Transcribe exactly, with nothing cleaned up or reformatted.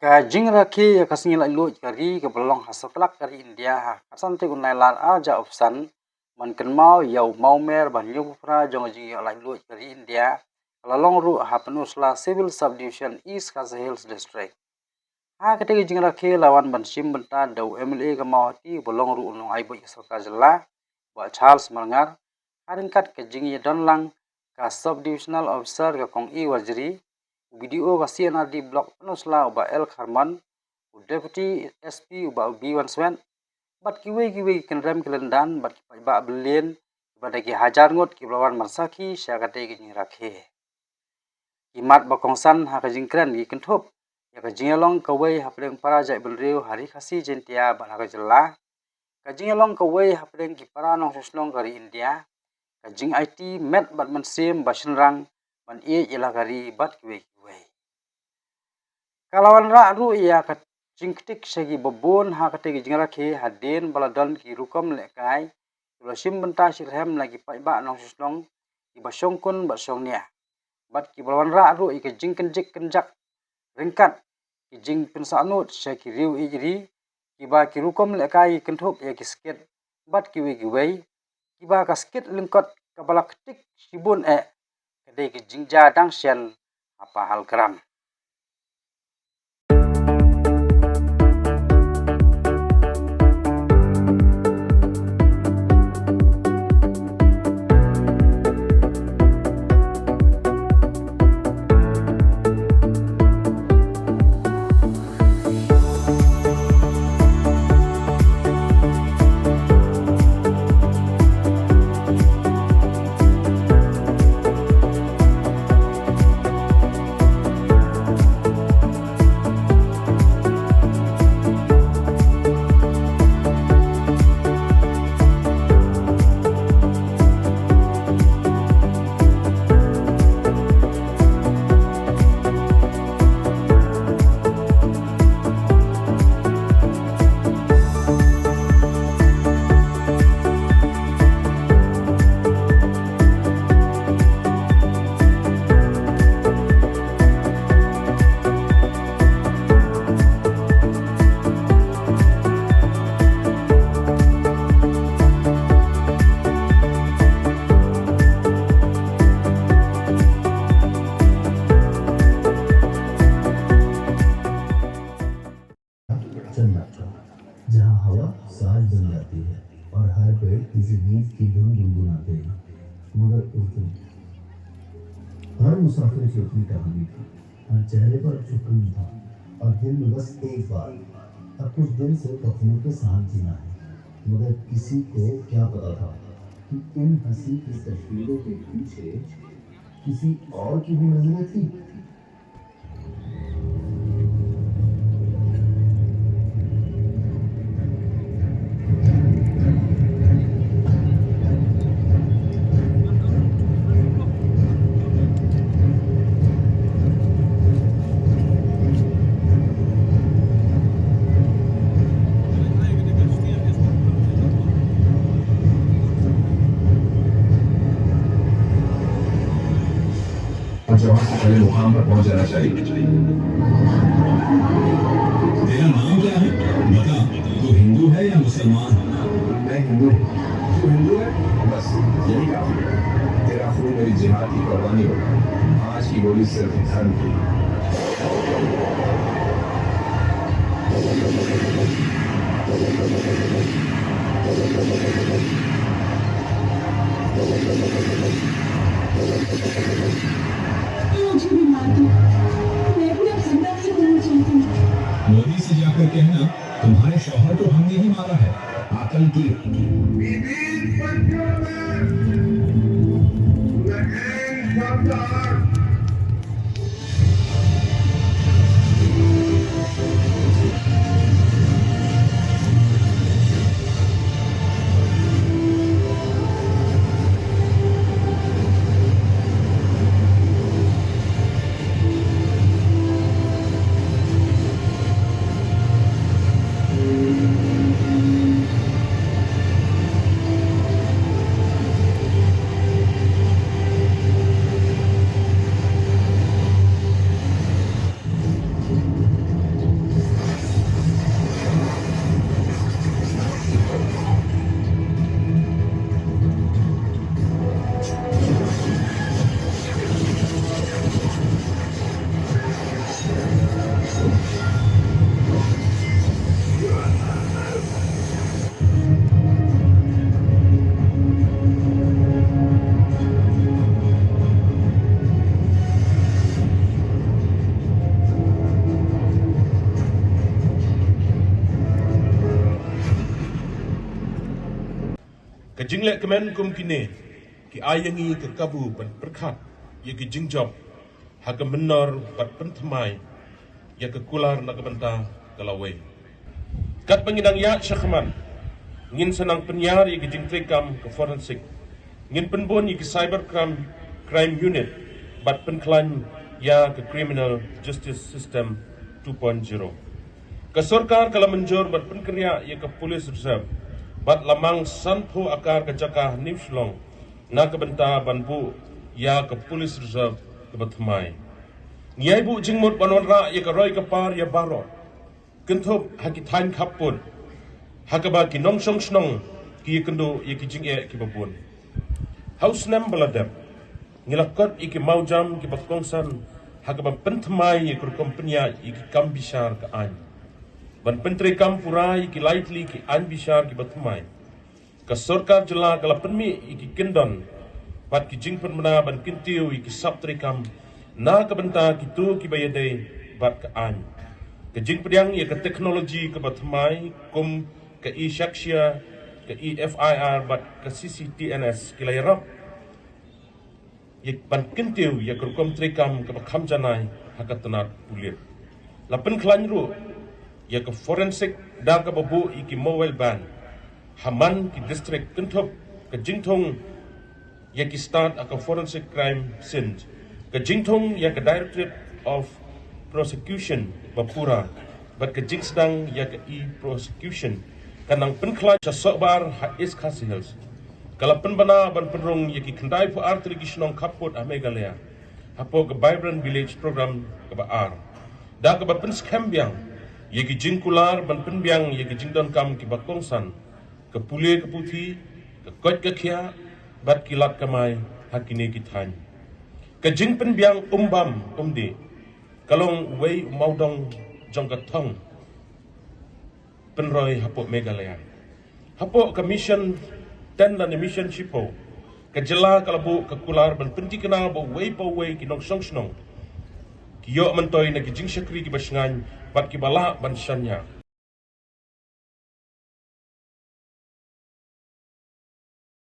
Ka jingrakhe ïa ka sngi laitluid ka ri kaba long ha satlak ka ri India ha ka khatsan tarik u Nailar arhajar arphew san, ban kynmaw ïa u mawmer ba hynñiewphew phra jong ka jingïoh laitluid ka ri India, ka la long ruh ha Pynursla Civil Subdivision, East Khasi Hills District. Ha katei ka jingrakhe la wan ban shim bynta da u M L A ka Mawhati uba long ruh u nongai buit ka sorkar jylla, Bah Charles Marngar, ha ryngkat ka jingïadon lang ka Sub Divisional Officer ka Kong E Warjri, u B D O ka C and R D Block Pynursla u Bah L Kharmon, u Deputy S P u Bah B Wanswet, bad kiwei kiwei ki kynrem ki lyndan bad ki paidbah brilliant, bad da ki hajar ngut kiba la wan ban sakhi sha katei ka jingrakhe. Ki mat ba kongsan ha ka jingkren ki kynthup ïa ka jingïalong kawei hapdeng para jaitbynriew ha Ri Khasi Jaiñtia bad ha ka jylla, ka jingïalong kawei hapdeng ki para nongshong shnong ka ri India, ka jingaiti met bad mynsiem ba shynrang ban ïeit ïa la ka ri bad kiwei kiwei. Ka la wanrah ruh ïa ka jingktik sha kiba bun ha katei ka jingrakhe hadien ba la don ki rukom lehkai kiba la shim bynta shitrhem na ki paidbah nongshong shnong kiba shongkun bad shongnia, bad kiba la wanrah ruh ïa ka jingkynjik kynjak ryngkat ki jingpynsahnud sha ki riew ïeit ri, kiba ki rukom lehkai ki kynthup ïa ki skit bad kiwei kiwei, kiba ka skit lyngkot kaba la ktik shibun eh ka dei ka jingjia dang shen ha Pahalgram. जहाँ हवा साज बन जाती है और हर पेड़ किसी गीत की धुन गुनगुनाते हैं। मगर उस दिन हर मुसाफिर की अपनी कहानी थी। हर चेहरे पर सुकून था और दिल में बस एक बात, अब कुछ दिन से कफनों के साथ जीना है। मगर किसी को क्या पता था कि इन हंसी की तस्वीरों के पीछे किसी और की भी नजरें थी। और जवान से पहले मुकाम पर पहुंच जाना चाहिए। तेरा नाम क्या है? बता, तू हिंदू है या मुसलमान? मैं हिंदू हूँ। तू हिंदू है? बस, यही काफी है। तेरा खून मेरी जिहाद की कुर्बानी होगा। आज की गोली सिर्फ धर्म की। मुझे भी मार दो। मैं भी अब जिंदा से मरना चाहती हूँ। मोदी से जाकर कहना, तुम्हारे शौहर को हमने ही मारा है। आतंकी। बीबी पंजाब में लहन शानदार। Jingleh kmen kum kine ki ai ïa ngi ka kabu ban pyrkhat ïa ki jingjop ha ka mynnor bad pynthymmai ïa ka kular na ka bynta ka lawei. Katba ngi dang ïaid shakhmat, ngin sa nang pynïar ïa ki jingtreikam ka forensic, ngin pynbun ïa ki cyber crime, crime unit bad pynkhlaiñ ïa ka criminal justice system two point zero. Ka sorkar ka la mynjur bad pynkynriah ïa ka police reserve bad la mang sanphew akar ka jaka ha New Shillong na ka bynta ban buh ïa ka police reserve kaba thymmai. Ngi ai buh jingmut ban wanrah ïa ka roi ka par ïa baroh, kynthup ha ki thaiñ khappud ha kaba ki nongshong shnong ki ïakynduh ïa ki jingeh kiba bun. Ha u snem ba la dep, ngi la kot ïa ki mawjam kiba kongsan ha kaba pynthymmai ïa ka rukom pynïaid ïa ki kam bishar ka aiñ. Ban pyntreikam pura ïa ki lai tylli ki aiñ bishar kiba thymmai, ka sorkar jylla ka la pynmih ïa ki kyndon bad ki jingpynbna ban kyntiew ïa ki sap treikam na ka bynta kito kiba ïadei bad ka aiñ. Ka jingpdiang ïa ka teknoloji kaba thymmai kum ka e-Sakshya, ka e-F I R bad ka C C T N S ki la ïarap ïa ban kyntiew ïa ka rukom treikam kaba kham janai ha ka tnat pulit. La pynkhlaiñ ruh ïa ka forensic da kaba buh ïa ki mobile van ha man ki district, kynthup ka jingthung ïa ki stad ha ka forensic crime scenes, ka jingthung ïa ka Directorate of Prosecution ba pura bad ka jingsdang ïa ka e-prosecution ka nang pynkhlaiñ sha Sohbar ha East Khasi Hills. Ka la pynbna ban pynrung ïa ki khyndai phew ar tylli ki shnong khappud ha Meghalaya hapoh ka Vibrant Village Program kaba ar, da kaba pynskhem biang ïa ki jingkular ban pynbiang ïa ki jingdonkam kiba kongsan, ka pule ka puthi, ka koit ka khiah bad ki lad kamai ha kine ki thaiñ. Ka jingpynbiang umbam umdih ka long uwei u mawdong jong ka thong pynroi hapoh Meghalaya. Hapoh ka mission ten lane mission shiphew, ka jylla ka la buh ka kular ban pynthikna ba uwei pa uwei ki nongshong shnong ki ïoh myntoi na ki jingshakri kiba shngaiñ bad kiba lah ban shaniah.